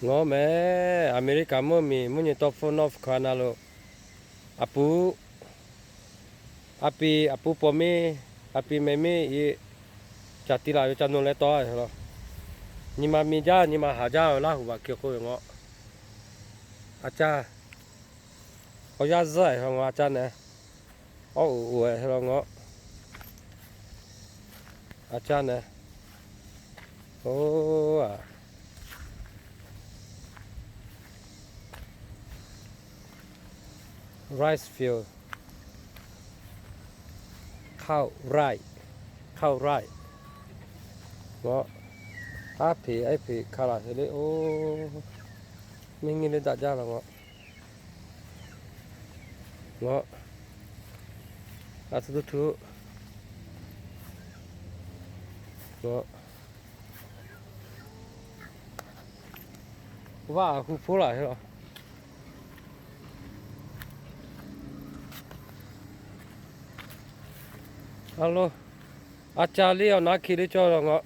Ngawˬ mehˍ, America mvuhˇ miˬ mvuhˇ nyi tawˇ hpfuhˇ North Carolina lo, a pu, a pi, a pu paw miˇ, a pi meh miˇ iˉ, caˬ ti laˬ ve ca nu leh tawˇ a lo. Nyi ma mi jaˇ, nyi ma haˍ jaˇ ve Laˇ huˍ baꞈ ke k'oˆ ve ngawˬ. A caˇ, awˬ yaˇ zuhˆ a hui ngawˬ a caˇ neh. Awˉ uˍ uˍ a hui la ngawˬ. A caˇ neh. Oˇ, rice field, cow rice, cow rice. Ngawˬ, aˉ hpeꞈ aˉ hpeꞈ hk'a laˬ hk'e le oˇ, miˇ nyi le daꞈ jaˇ la ngawˬ. Ngawˬ, a tuˬ tuˬ tuˬ, ngawˬ, vaˇ hu hpoˆ laˬ hk'e la. A lo, a caˇ liˇ awˬ naˉ hkiˆ liˇ cawˇ la ngawˬ.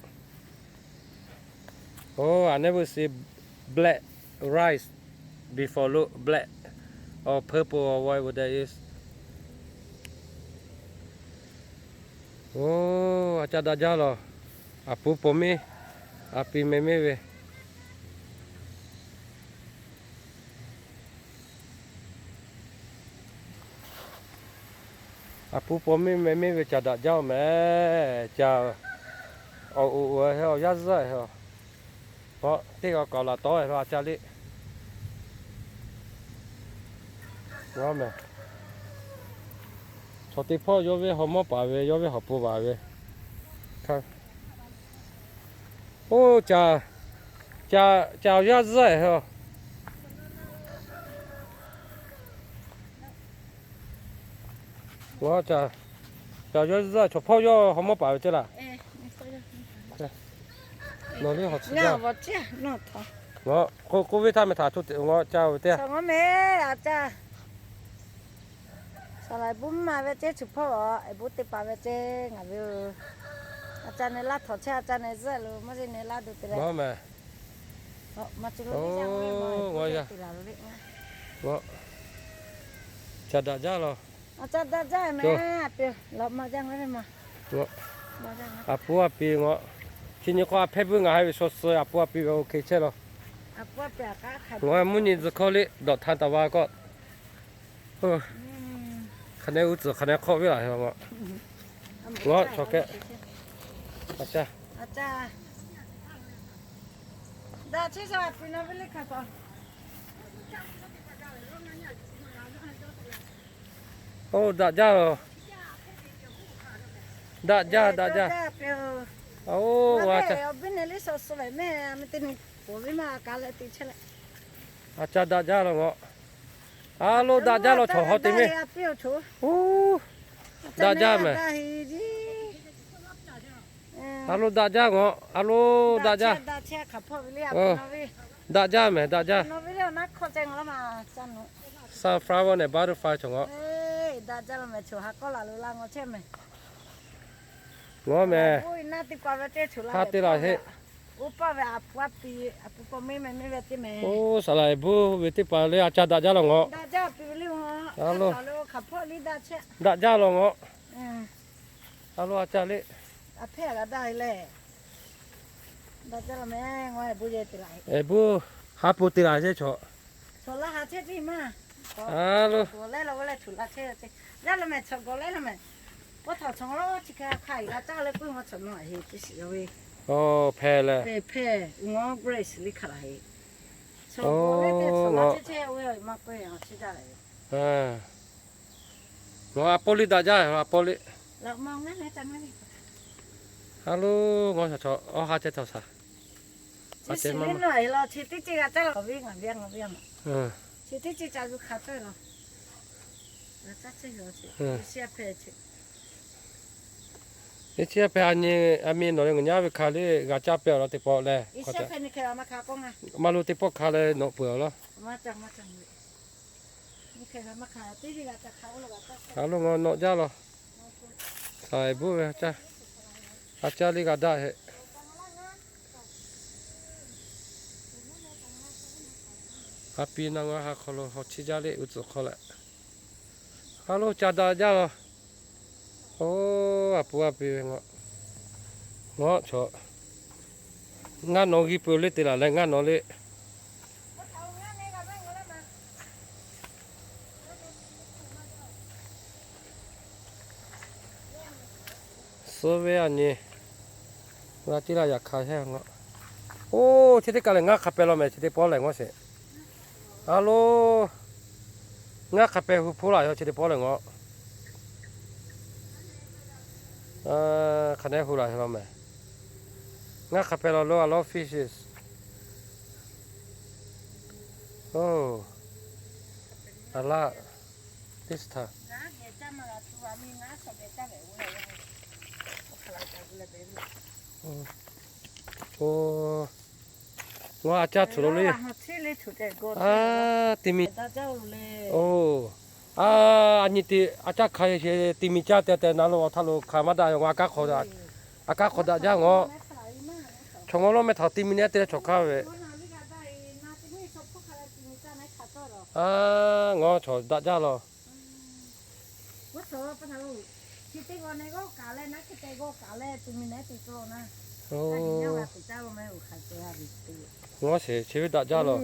Oh, I never see black rice before. Look, black or purple or whatever that is. Oh, a caˇ daꞈ jaˇ lawˬ. A pu paw miˇ, a pi meh miˇ ve. A pu paw miˇ meh miˇ ve caˬ daꞈ jaˇ oˬ mehˍ. Caˇ, awˬ uˍ uˍ hk'e awˬ yaˇ zuhˆ hk'e. K'awꞈ teˇ g'aˇ k'awꞈ laˬ tawˉ ve a caˇ liˇ. Mehˍ, chaw teˇ hpawˇ yawˇ ve hawˉ mawˇ paˍ ve, yawˇ ve hawˉ pon paˍ ve. Oˇ, caˇ, caˇ awˬ yaˇ zuhˆ hk'e. Ngaˬ caˇ, caˇ awˬ yaˇ zuhˆ, chaw hpawˇ yawˇ hawˉ mawˇ paˍ ve ceh laˇ. Nawˬ liˇ hawˉ chi, ngaˬ k'oˆ ve htaˇ meh htaꞈ co te ngaˬ caˇ ve teˇ. Saˍ laˍ bon maˍ ve ceh, chi hpawˇ awˬ bon teˇ hpaˍ ve ceh ngaˬ ve. A caˇ neh laˇ htawꞈ chehˇ, a caˇ neh zuhˆ lo maˇ zeˇ neh laˇ duˬ te leh. Caˇ daꞈ jaˇ lawˬ. A pu a pi ngaˬ, chi nyi k'o a hpehˇ buiˇ ngaˬ haꞈ ve shaw suh a pu a pi ve oˇ hk'e chehˇ lawˬ. Ngaˬ mvuhˇ nyi tcuh hkawˇ liˇ dawꞈ htaˇ taˍ va k'o, hk'aˬ neh uˉ tcuhˍ hk'aˬ neh hk'awˆ ve laˬ hk'e la. Ngaˬ chaw kehˉ, a caˇ, oˇ, daꞈ jaˇ lawˬ. Daꞈ jaˇ, daꞈ jaˇ. Oˇ, a caˇ daꞈ jaˇ lawˬ ngaˬ. A lo, daꞈ jaˇ lawˬ chaw hawˉ te miˇ. Oˇ, daꞈ jaˇ mehˍ. A lo, daꞈ jaˇ ngaˬ. A lo, daꞈ jaˇ. Daꞈ jaˇ mehˍ, daꞈ jaˇ. Sunflower neh butterfly chaw ngaˬ. Ngaˬ mehˍ. Hk'a te laˬ hk'e. Oˇ, saˍ laˍ bon ve teˇ hpaˍ le a caˇ daꞈ jaˇ lawˬ ngaˬ. A lo, daꞈ jaˇ lawˬ ngaˬ. A lo, a caˇ le. Eˍ, bon, haˉ pun te laˬ chehˇ chaw. A lo, oˇ, hpehˇ leh. Ngaˬ a pawˇ liˇ daꞈ jaˇ, a pawˇ liˇ. A lo, ngaˬ chaw awˬ ha ceh htawˇ shaˍ. Chi teˇ ceuˬ a ca la k'awꞈ ve ngaˬ ve ngaˬ ve a ma. Chi teˇ ceuˬ ca zuhˬ hk'a cawˇ lawˬ. Iˉ chi a hpehꞈ, a nyi a mi nawˬ leh ngaˬ nyi a ve hk'a le g'a caˇ pehˇ awˬ lawn teˇ pawˆ leh. Maˇ lo teˇ pawˆ hk'a leh nawꞈ peuˬ awˬ lawn. A lo, ngaˬ nawꞈ jaˇ lawˬ. Saˍ laˍ bon ve a caˇ, a caˇ liˇ g'a daꞈ hk'e. A pi na ngaˬ ha hk'aw lo haw chiˇ jaˇ le, uˉ tcuhˍ hk'aw leh. Ha lo ca daꞈ jaˇ la. Oˇ, a pu a pi ve ngaˬ, ngaˬ chaw, ngaˇ nawˬ g'uiˇ peuˬ le te laˬ leh ngaˇ nawˬ le. Suh ve a nyi, g'a tiˉ laˇ yaꞈ hk'a heˆ ngaˬ. Oˇ, chi teˇ kaˬ lehˬ ngaˇ hk'a peh law mehˍ, chi teˇ pawˆ lehˬ ngaw sheˍ. A lo, ngaˇ hk'a peh hu hpoˇ laˬ yaw chi teˇ pawˆ lehˬ ngaw. Hk'a nehˉ hu laˬ law mehˍ. Ngaˇ hk'a peh law lo a lo fishes. Oˇ, a laˇ, this time. Oˇ, ngaˬ a caˇ htuꞈ lo le. A, ti mi. Oˇ, a, a nyi te a caˇ hk'a te ti mi caˇ te te na lo awˬ htaˇ lo hk'a maˇ daꞈ yaw ngaˬ a kaˇ hk'awꞈ daꞈ, a kaˇ hk'awꞈ daꞈ jaˇ ngaw. Chaw ngaw lawˇ meh htaꞈ ti mi nehˉ te leh chaw hk'aˇ ve. A, ngaˬ chaw daꞈ jaˇ law. Ngaw sheˍ, chi ve daꞈ jaˇ law.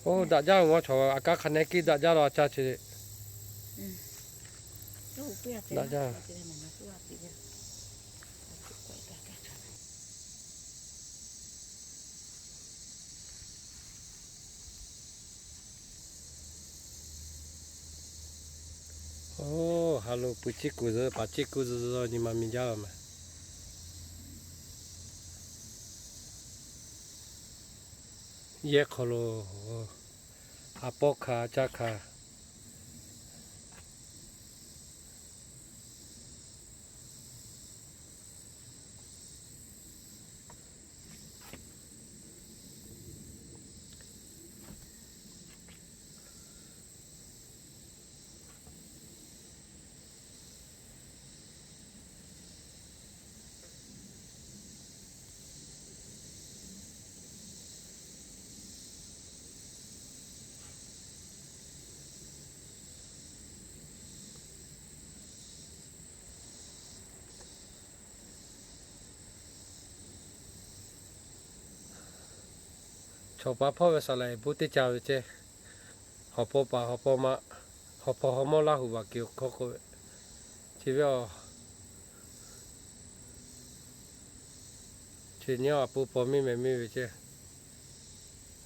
Oˇ, daꞈ jaˇ ngaw chaw a kaˇ hk'a nehˉ kiˇ daꞈ jaˇ law a caˇ chi. Daꞈ jaˇ. Oˇ, ha lo pui ciˇ kuˬ zuhꞈ, paˍ ciˇ kuˬ zuhꞈ, nyi ma mi jaˇ law mehˍ. Yehˇ hk'aw lo, a pawˆ hkanˍ a caˇ hkanˍ. Chaw pa hpawˇ ve saˍ laˍ eˍ bon teˇ ca ve ceh, hawˍ paw paˍ hawˍ paw ma, hawˍ paw hawˍ mawˇ Laˇ huˍ baˬ keꞈ awˬ hkawˇ k'oˆ ve, chi ve a, chi nyi a pu paw miˇ meh miˇ ve ceh,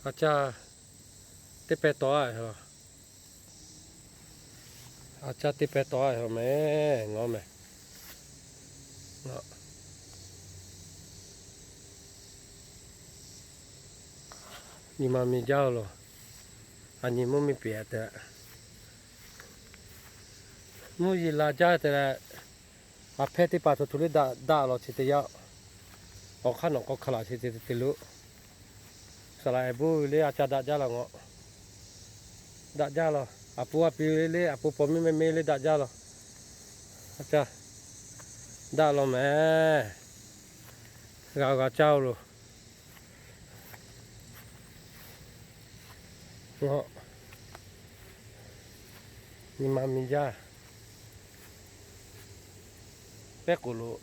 a caˇ teˇ pehˇ taw a A caˇ teˇ pehˇ taw a mehˍ, ngaw mehˍ. Nyi ma mi jaˇ lo, a nyi mvuhˇ miˬ peꞈ te, mvuhˇ yeˬ la jaˇ te leh, a hpehˇ teˇ hpaˍ htoꞈ htoꞈ le daꞈ daꞈ law chi teˇ yanˇ, awˬ hk'aˇ nawˬ k'aw hk'a laˬ chi te te lo, saˍ laˍ eˍ bon ve le a caˇ daꞈ jaˇ law ngaw. Daꞈ jaˇ law, a pu a pi le le, a pu paw miˇ meh miˇ le daꞈ jaˇ law. A caˇ daꞈ law mehˍ. G'a g'a caˇ o lo. Nyi ma mi jaˇ. Pehˉ k'oˍ lo,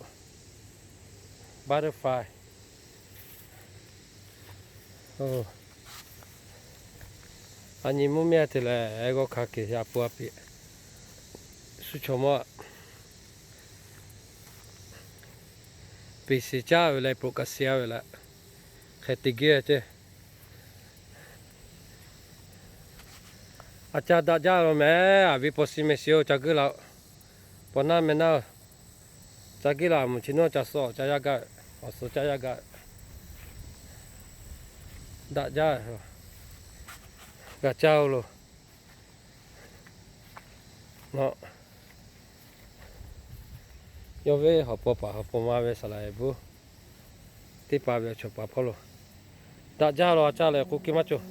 butterfly. A nyi mvuhˇ miˬ te leh, g'awˇ hkanˍ ke a pu a pi, shu chaw mawˇ a, peˍ shiˍ caˇ ve leh, proꞈ kaꞈ shiˍ a ve leh, hk'e te geh ceh. A caˇ daꞈ jaˇ lo mehˍ, a ve paw shiˍ meh shiˍ o ca guˇ la, paw naˇ meh naˇ, ca guˇ la, mvuhˇ chi nawˇ ca suh ca yaˇ gaˇ, awˬ suh ca yaˇ gaˇ. Daꞈ jaˇ, g'a caˇ o lo. Yawˇ ve hawˍ paw paˍ hawˍ paw ma ve saˍ laˍ eˍ bon teˇ hpaˍ ve chaw pa hpawˇ lo, daꞈ jaˇ lo a caˇ leh k'oˆ kiˇ maˇ cawˬ.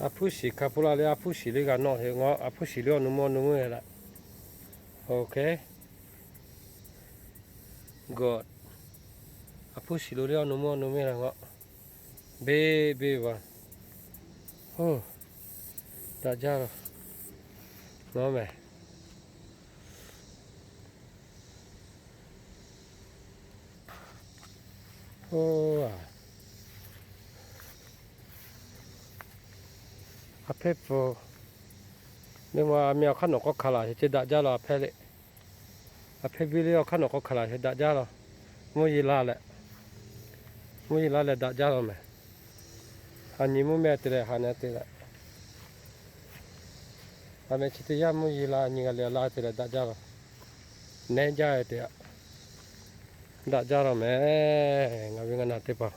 A hpuiˇ shiˍ hk'a hpuˇ la le, a hpuiˇ shiˍ le g'a nawˆ heˆ ngaw, a hpuiˇ shiˍ le awˬ nu mvuhˇ awˬ nu mvuhˇ la. Okay. Good. A hpuiˇ shiˍ lo le awˬ nu mvuhˇ awˬ nu mvuhˇ la ngaw. Beˇ beˇ va. Oˇ, daꞈ jaˇ la. Ngaw mehˍ. Oˇ, a hpehˇ pfuhˍ. Neˇ ma a mi awˬ hk'aˇ nawˬ k'awꞈ hkanˍ laˬ sheˍ ceh daꞈ jaˇ la a hpehˇ le. A hpehˇ biˇ le awˬ hk'aˇ nawˬ k'awꞈ hkanˍ laˬ sheˍ daꞈ jaˇ la. Mvuhˇ yeˬ la leh, mvuhˇ yeˬ la leh daꞈ jaˇ la mehˍ. A nyi mvuhˇ meh te leh ha na te leh, a meh chi teˇ yanˇ mvuhˇ yeˬ la nyi g'a le la te leh daꞈ jaˇ la. Nehˉ jaˇ te a, daꞈ jaˇ la mehˍ. Ngaˬ ve ngaˬ naˬ teˇ hpaˍ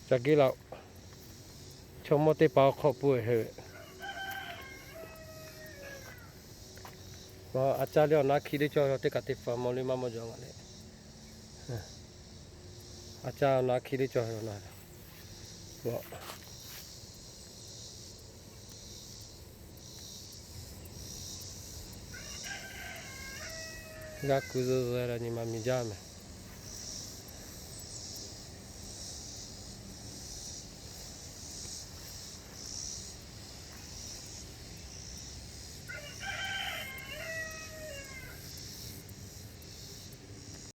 ca giˉ la-oˬ. Chaw mawˇ teˇ hpaˍ awˬ hk'aw pui he ve. A caˇ le awˬ na hkiˆ le cawˬ teˇ kaꞈ teˇ hpaˍ mawˇ le maˇ mawˇ jaw ngaˬ le. A caˇ awˬ na hkiˆ le cawˬ na. G'a kuˬ zuhˬ zuhˬ la nyi ma miˬ jaˇ mehˍ.